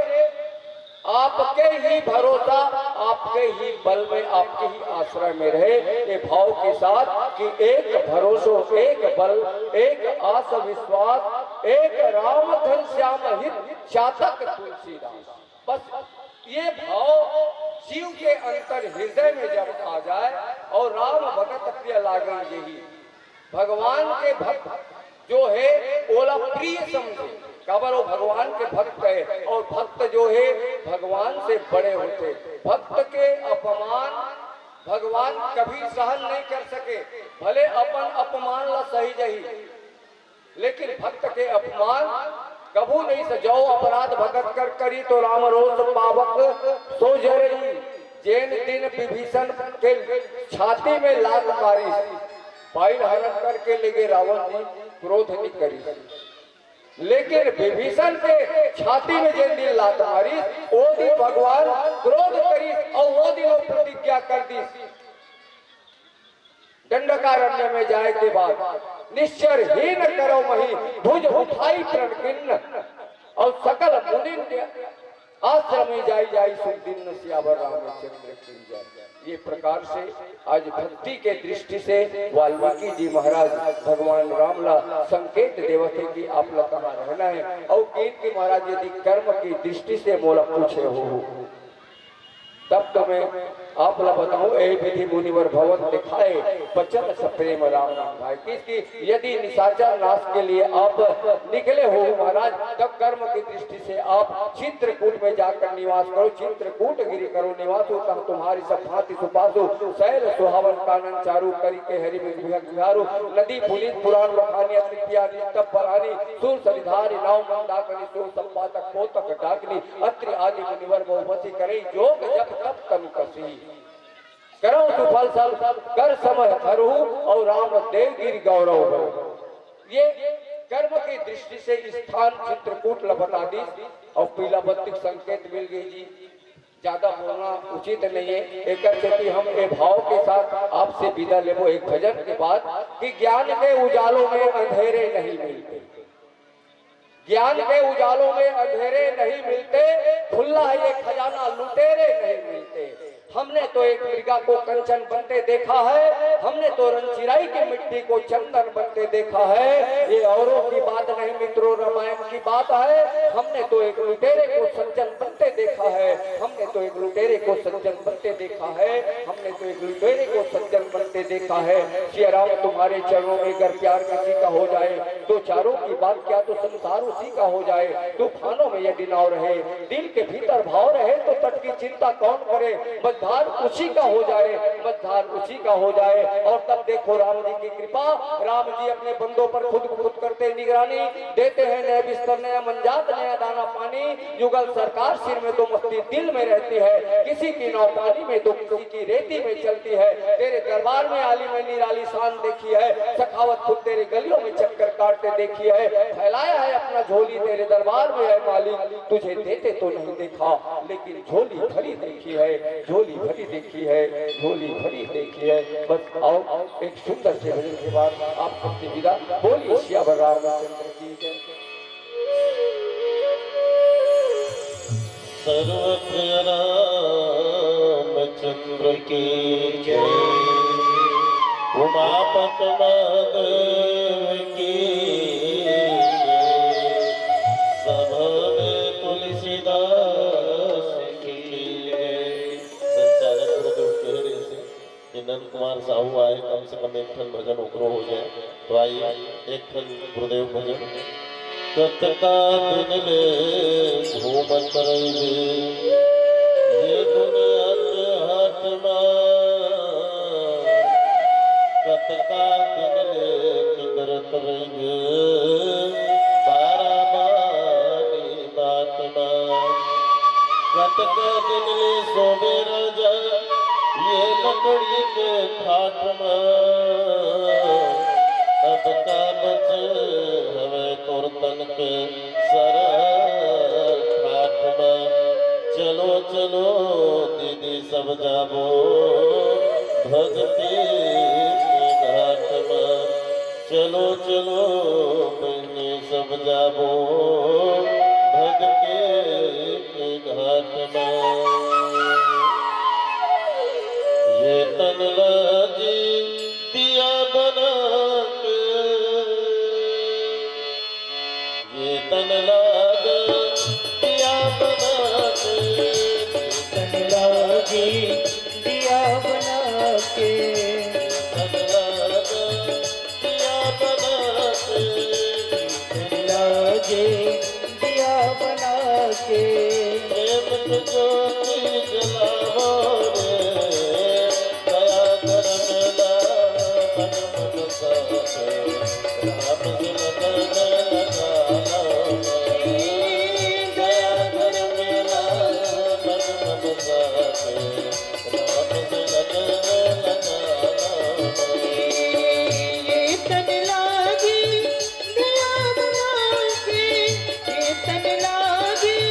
आपके ही भरोसा, आपके ही बल में, आपके ही आश्रय में रहे। ये भाव के साथ कि एक भरोसो, एक बल, एक आस विश्वास, एक राम घनश्याम हित, चातक तुलसीदास। बस ये भाव जीव के अंतर हृदय में जब आ जाए, और राम भगत प्रिय लागन यही, भगवान के भक्त जो है ओला प्रिय समझे, काबर वो भगवान के भक्त है, और भक्त जो है भगवान से बड़े होते। भक्त के अपमान भगवान कभी सहन नहीं कर सके, भले अपन अपमान ला सही जही, लेकिन भक्त के अपमान कभू नहीं सहे। जो अपराध भगत कर करी, तो राम रोष पावक सो जरई। जेन दिन विभीषण के छाती में लात मारिस, पाइल हरण करके लेगे रावण जी, क्रोध नहीं करिस। लेकिन विभीषण के छाती में जेन दिन लात मारिस, वो दिन भगवान क्रोध करिस और वो दिन वो प्रतिज्ञा कर दिस, दंडकारण्य में जाए के बाद, "निश्चर ही न करो मही, भुज उठाई प्रण किन्न, और सकल मुनिन के आश्रम में जाई जाई सुख दिन, सियावर रामचंद्र की जय।" ये प्रकार से आज भक्ति के दृष्टि से वाल्मीकि जी महाराज भगवान राम ला संकेत देवत है कि आप ला कहाँ रहना है। और केन के महाराज यदि कर्म की दृष्टि से मोला पूछे हो, तब तो मैं आप ला बताऊं, ए विधि मुनिवर भवन दिखाए, बचन सप्रेम राम नाम भाए। किसकी यदि निशाचर नाश के लिए आप निकले हो महाराज, तब कर्म की दृष्टि से आप चित्रकूट में जाकर निवास करो, चित्रकूट गिरि करो निवासो, तहाँ तुम्हारी सब भांति सुपासो। शैल सुहावन कानन चारु, करि के हरि बिरु बिहग बिहारो। नदी पुनीत पुराण बखानी, अति पिया निज तब बरानी। सुर सरिधारि नाव मंदाकिनी, सोर संपादक पोतक डाकिनी। अत्रि आदि मुनिवर बहु बसी, करई जोग जप तप तनु कसी। करौ सुफल सब कर समय हरहु, और राम देव गिरि गौरव बरहु। ये कर्म की दृष्टि से स्थान चित्रकूट ल बता दिस, और पीला बत्ती के संकेत मिल गई जी। ज्यादा बोलना उचित नहीं है, एकर सेती हम ए भाव के साथ आपसे विदा लेबो एक भजन के बाद कि ज्ञान के उजालों में अंधेरे नहीं मिलते। ज्ञान के उजालों में अंधेरे नहीं मिलते, खुला है ये खजाना, लुटेरे नहीं मिलते। हमने तो एक मृगा को कंचन बनते देखा है, हमने तो रंचिराई की मिट्टी को चंदन बनते देखा है। ये औरों की बात नहीं मित्रों, रामायण की बात है। हमने तो एक लुटेरे को सज्जन बनते देखा है, हमने तो एक लुटेरे को सज्जन बनते देखा है, हमने तो एक लुटेरे को सज्जन बनते देखा है। सिया राम तुम्हारे चरणों में अगर प्यार किसी का हो जाए, दो चारों की बात क्या, तो संसार उसी का हो जाए। तूफानों में यदि नाव रहे, दिल के भीतर भाव रहे, तो तट की चिंता कौन करे? मझधार उसी का हो जाए, मझधार उसी का हो जाए। और तब देखो राम जी की कृपा, राम जी अपने बंदों पर खुद ब खुद करते निगरानी, देते हैं नया बिस्तर, नया मंजात, नया दाना पानी। युगल सरकार सिर में तो मस्ती दिल में रहती है, किसी की नाव पानी में तो किसी की रेती में चलती है। तेरे दरबार में आली में निराली शान देखी है, सखावत खुद तेरे गलियों में चक्कर काटते देखी है। फैलाया है अपना झोली तेरे दरबार में, ऐ मालिक, तुझे देते तो नहीं देखा, लेकिन झोली भरी देखी है, झोली भरी देखी है, झोली भरी देखी है। बस आओ, एक सुंदर से भजन के बाद आप सबसे विदा। बोलिए सियावर रामचंद्र की जय। सर्वप्रिय रामचंद्र की जय, उमापति महादेव की जय, सभा में तुलसीदास की जय। संचालक गुरुदेव कह रहे थे कि नंद कुमार साहू आए, कम से कम एक ठन भजन ओकरो हो जाए। तो आइए, एक ठन गुरुदेव भजन। कतका दिन ले घूमत रहिबे ये दुनिया के हाट मा, कतका दिन ले किंदरत रहिबे बारा मानी बात मा। कतका दिन ले सोबे राजा ये लकड़ी के खाट मा, अब का बचे हवे तोर तन के सरा खाट मा। चलो चलो दीदी सब जाबो भक्ति के घाट म। चलो, चलो बहिनी सब जाबो भक्ति के घाट म। ये तन ला जी दिया बना के, ये तन ला जी दिया बना के, तन ला जी दिया बना के, तन ला जी दिया बना के, तन ला जी दिया बना के, प्रेम के ज्योति जलावो रे, दया कर मेला मन मन साथे, राम से लगन लगा लो रे, दया कर मेला मन मन साथे, राम से लगन लगा लो रे। ये तन लागी दिया बना के, ये तन लागी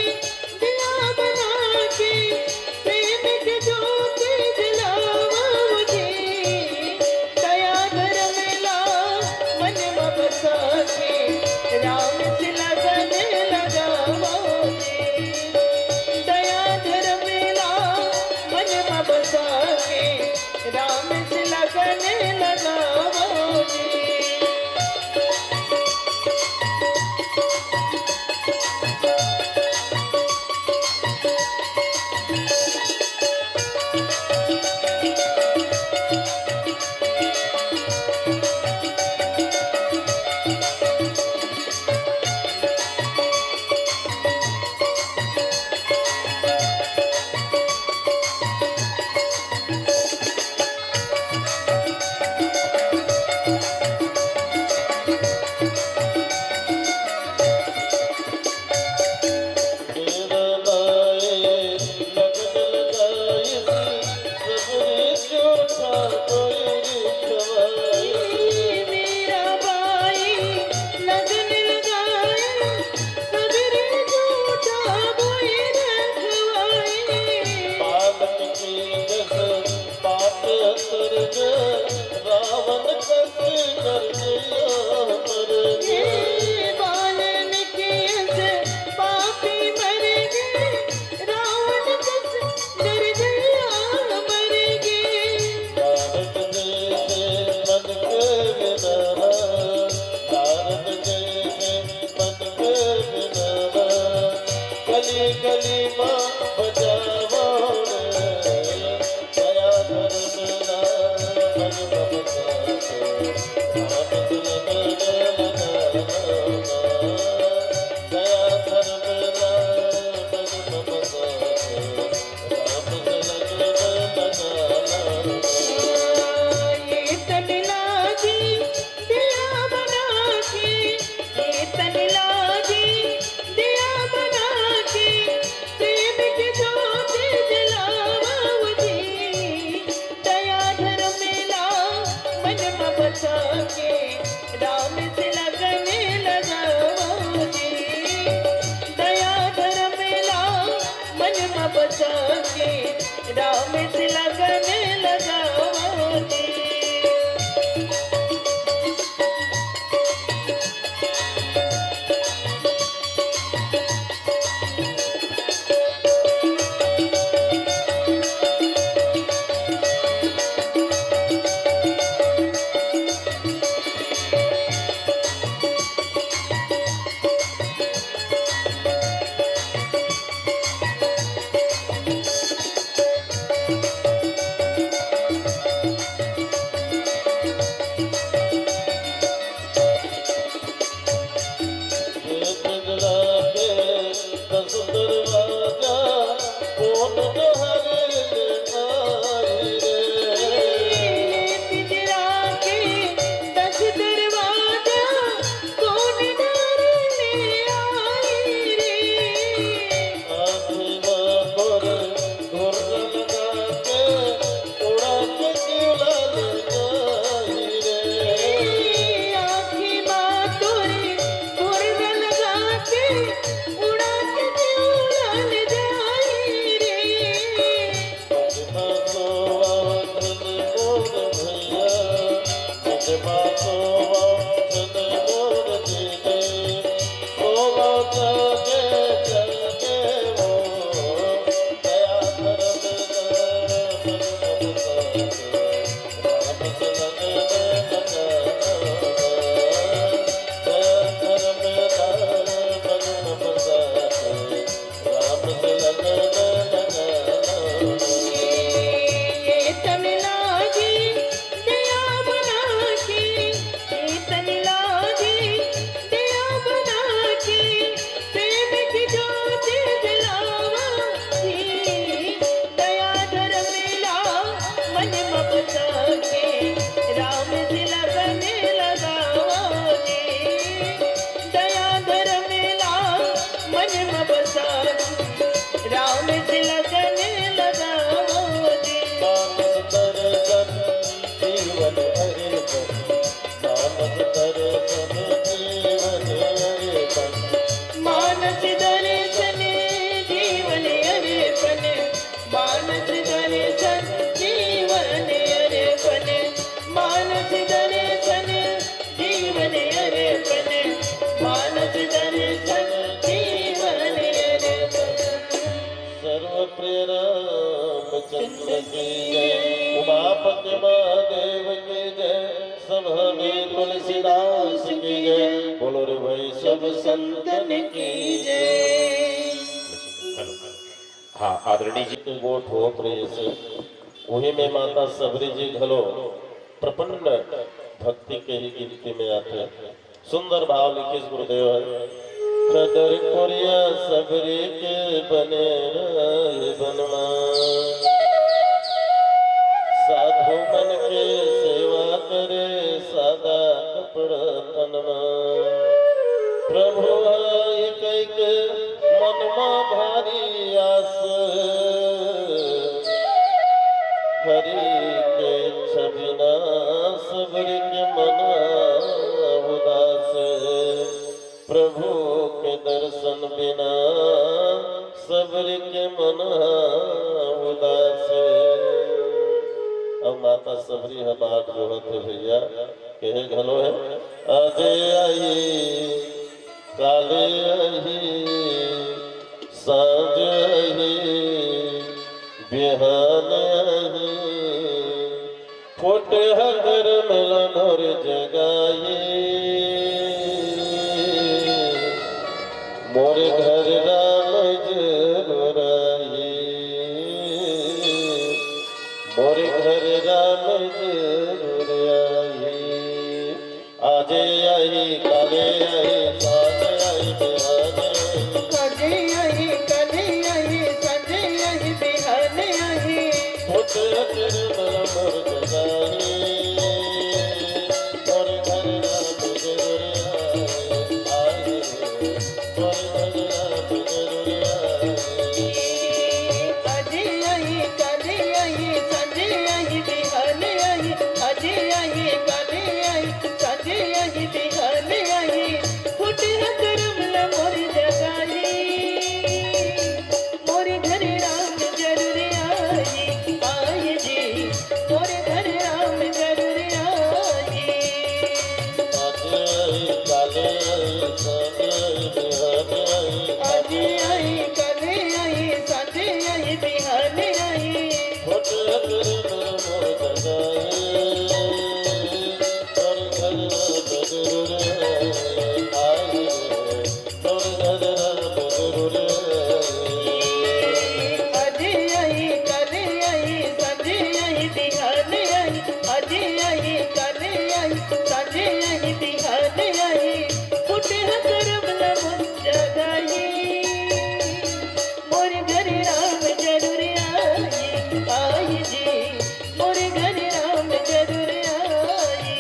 दिया बना के, प्रेम के ज्योति जलावो जी। दया धर्म ला मन म बसा के, राम से लगन लगावो जी। दया धर्म ला मन म बसा के, राम से लगन लगावो जी। मीरा बाई लगन लगाए, सबरी झूठा बोए रखवाए। बालक के जस पाप स्वर्ग, रावण कस कर गया मर गे। वाल्मीकि अस पापी मर गे, रावण कस कर गया मर गे। भारत देश मन के विधान, भारत देश मन के विधान, गली गली माँ बजावो रे। दया धर्म ला मन ममता से, राम तिलक लगावो। दया धर्म ला मन ममता से, राम तिलक लगावो। ये तन लागी दिया बना के, ये तन लागी दिया बना के, प्रेम के ज्योत जलावो जी। दया धर्म ला मन म बसा के, राम से लगन लगावो जी। दया धर्म ला मन म बसा के, राम से लगन लगावो जी। ये तन लागी दया बना के, ये तन लागी दया बना के, प्रेम की ज्योति जलावा जी। दया धर्म ला मन में बसा के, राम जी लगन लगावा जी। दया धर्म ला मन में बसा के, राम जी लगन लगावा जी। मानस दर्शन जीवन अर्पण, मानस दर्शन जीवन अर्पण। मानस दर्शन जीवन अर्पण, मानस दर्शन जीवन अर्पण, मानस दर्शन जीवन अर्पण, मानस दर्शन जीवन अर्पण। सर्वप्रिय रामचंद्र की जय, उमापति महादेव की जय, सभा में तुलसीदास की जय, बोलो रे भाई सब संतन की जय। हाँ, आदरणीय जी के गोठ होत रहिस हे, उही में माता सबरी जी घलो प्रपन्न भक्ति के ही गिनती में आथे। सुंदर भाव लिखिस गुरुदेव हे। खदर कोरिया सबरी के बने रहे बन मा। साधु मन के सेवा करे सादा कपड़ा तन मा। प्रभु हे कहिके मन मा भारी आस। हरि के इच्छा बिना सबरी के मन उदास। प्रभु के दर्शन बिना सबरी के मन उदास। अब माता सबरी ह बाट जोहत हे भैया, कहे घलो हे, आजे आही, काले आही, साँझ आही, बिहान आही, फोटे ह करम ला मोर जगाई, मोर घर राम जरूर आही, मोर घर राम जरूर आही। आजे आही, काले आही, साँझ आही, बिहान आही। आजे आही, काले आही, साँझ आही, बिहान आही। फुट अचर मोर जगाई, मोर घर राम जरूर आए, आए रे। मोर घर राम जरूर आए। आजे आही, काले आही, साँझ आही, बिहान आही। आजे आही, काले आही, साँझ आही, बिहान आही। फुटे ह करम ला मोर जगाई। मोर घर राम जरूर आही, आही जी। मोर घर राम जरूर आही। आजे आही, काले आही, साँझ आही, बिहान आही। आजे आही, काले आही, साँझ आही, बिहान आही। फुट अचर मोर जगाई, मोर घर राम जरूर आए, आए रे। मोर घर राम जरूर आए। आजे आही, काले आही, साँझ आही, बिहान आही। आजे आही, काले आही, साँझ आही, बिहान आही। फुटे ह करम ला मोर जगाई। मोर घर राम जरूर आही, आही जी। मोर घर राम जरूर आही।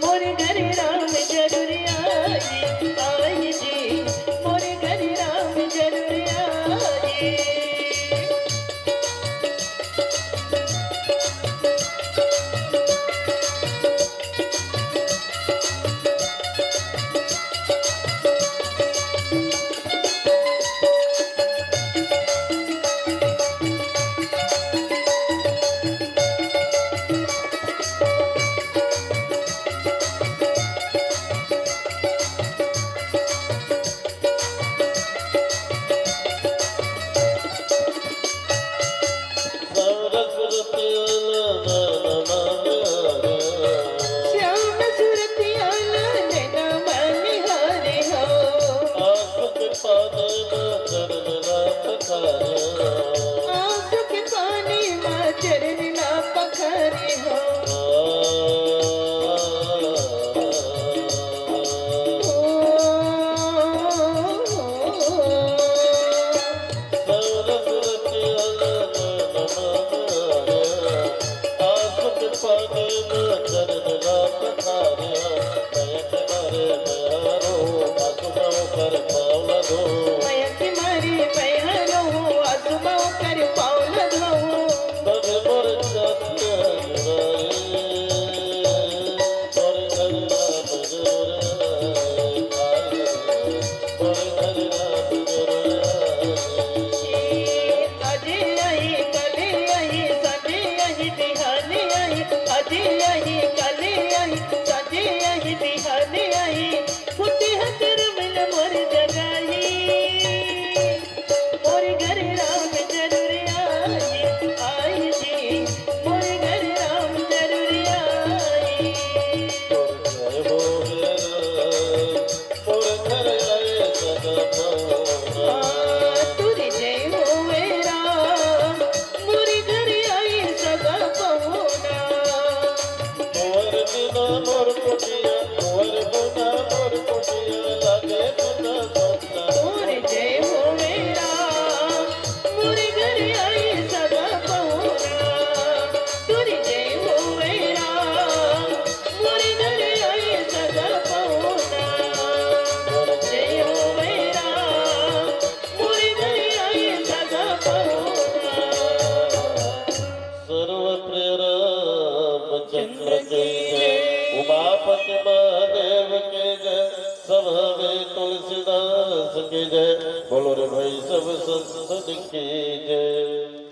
मोर घर राम जरूर आई, आई जी, मोर घर राम जरूर आई। श्याम सुरतिया ला नैना मानिहारे हो। आँसू के पानी में चरण ला पखारे हो। आँसू के पानी में चरण ला पखारे हो। मोर घर राम जरूर आई, आई जी, मोर घर राम जरूर आई। मोर घर आए सदा पहुना। आ, तोर जय होवे राम, मोर घर आए सदा पहुना। मोर बिना मोर कुटिया, मोर बिना मोर कुटिया, लागे बिना सपना। तोर जय होवे राम, मोर घर आए सदा पहुना। तोर जय होवे राम, मोर घर आए सदा पहुना। मोर जय होवे राम, मोर घर आए सदा पहुना। सर्व प्रिय रामचंद्र की जय, उमापति महादेव की जय, सब हवे तुलसीदास की जय। बोलो रे भाई सब संतन की जय।